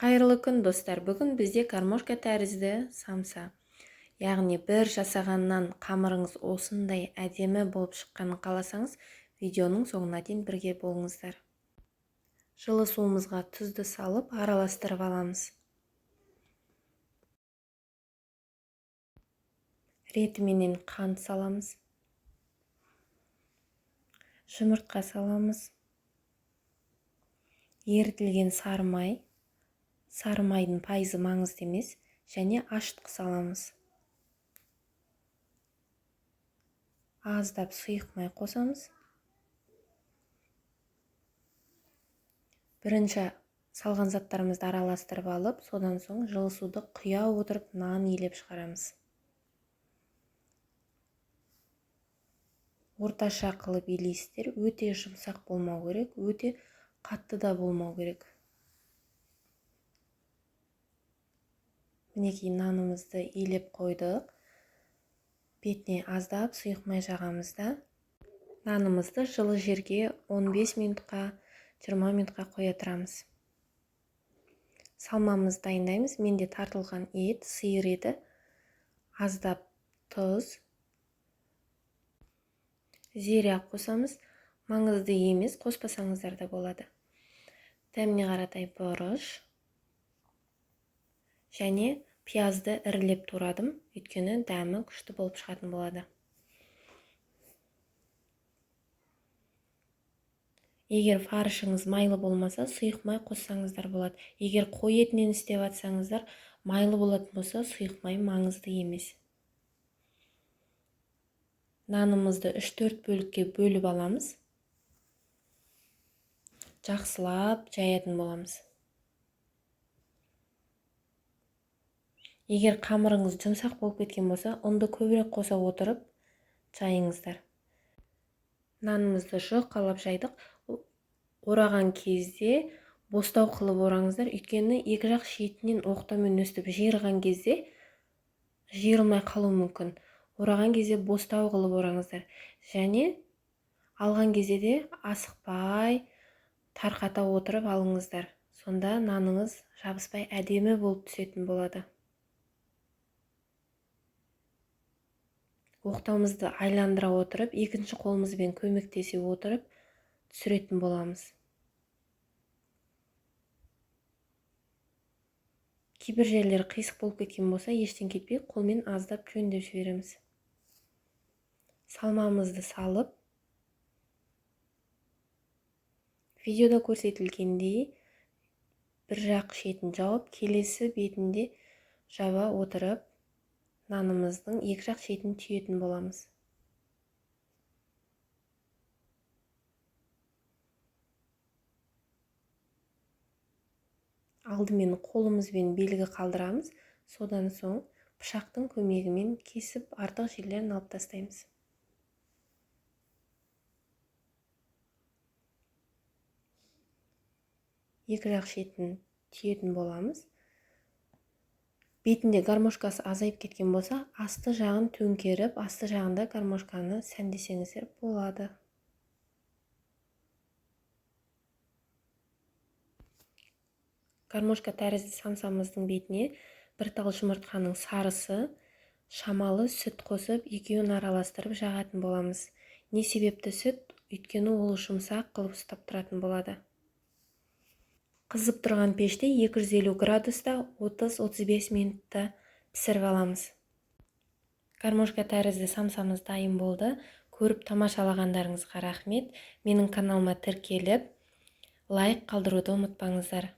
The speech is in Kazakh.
Қайырлы күн, достар! Бүгін бізде гармошка тәрізді самса. Яғни бір жасағаннан қамырыңыз осындай әдемі болып шыққанын қаласаңыз, видеоның соңына дейін бірге болыңыздар. Жылы суымызға тұзды салып, араластырып аламыз. Ретіменен қант саламыз. Жұмыртқа саламыз. Ерітілген сары май. Сары майдың пайызы маңызды емес, және ашытқы саламыз. Аздап сұйық май қосамыз. Бірінші салған заттарымызды араластырып алып, содан соң жылы суды құя отырып нан илеп шығарамыз. Орташа қылып илейсіздер, өте жұмсақ болмау керек, өте қатты да болмау керек. Мінекей нанымызды илеп қойдық. Бетіне аздап сұйық май жағамыз да, нанымызды жылы жерге 15 минутқа, 20 минутқа қоя тұрамыз. Салмамызды дайындаймыз. Менде тартылған ет, сиыр еті, аздап тұз, зира қосамыз. Маңызды емес, қоспасаңыздар да болады. Дәміне қаратай бұрыш және пиязды ірілеп турадым, өйткені дәмі күшті болып шығатын болады. Егер фаршыңыз майлы болмаса, сұйық май қоссаңыздар болады. Егер қой етінен істеп жатсаңыздар, майлы болатын болса, сұйық май маңызды емес. Нанымызды 3-4 бөлікке бөліп аламыз. Жақсылап жаятын боламыз. Егер қамырыңыз жұмсақ болып кеткен болса, ұнды көбірек қоса отырып жайыңыздар. Нанымызды жұқалап жайдық. Ораған кезде бостау қылып ораңыздар, өйткені екі жақ шетінен оқтаумен өстіп жиырған кезде жиырылмай қалуы мүмкін. Ораған кезде бостау қылып ораңыздар. Және алған кезде де асықпай тарқата отырып алыңыздар. Сонда наныңыз жабыспай әдемі болып түсетін болады. Оқтауымызды айландыра отырып, екінші қолымызбен көмектесе отырып түсіретін боламыз. Кейбір жерлері қисық болып кеткен болса, ештен кетпей қолмен аздап жөндеп жібереміз. Салмамызды салып, видеода көрсетілгендей бір жақ шетін жауып, келесі бетінде жаба отырып, нанымыздың екі жақ шетін түйетін боламыз. Алдымен қолымызбен белгі қалдырамыз, содан соң пышақтың көмегімен кесіп артық жерлерін алып тастаймыз. Екі жақ шетін түйетін боламыз. Бетінде гармошкасы азайып кеткен болса, асты жағын төңкеріп, асты жағында гармошканы сәндесеңіздер болады. Гармошка тәрізді самсамыздың бетіне бір тал жұмыртқаның сарысы, шамалы сүт қосып, екеуін араластырып жағатын боламыз. Не себепті сүт? Өйткені ол жұмсақ қылып ұстап тұратын болады. Қызып тұрған пеште 250 градуста 30-35 минутта пісіріп аламыз. Гармошка тәрізді самсамыз дайын болды. Көріп тамашалағандарыңызға рахмет. Менің каналыма тіркеліп, лайк қалдыруды ұмытпаңыздар.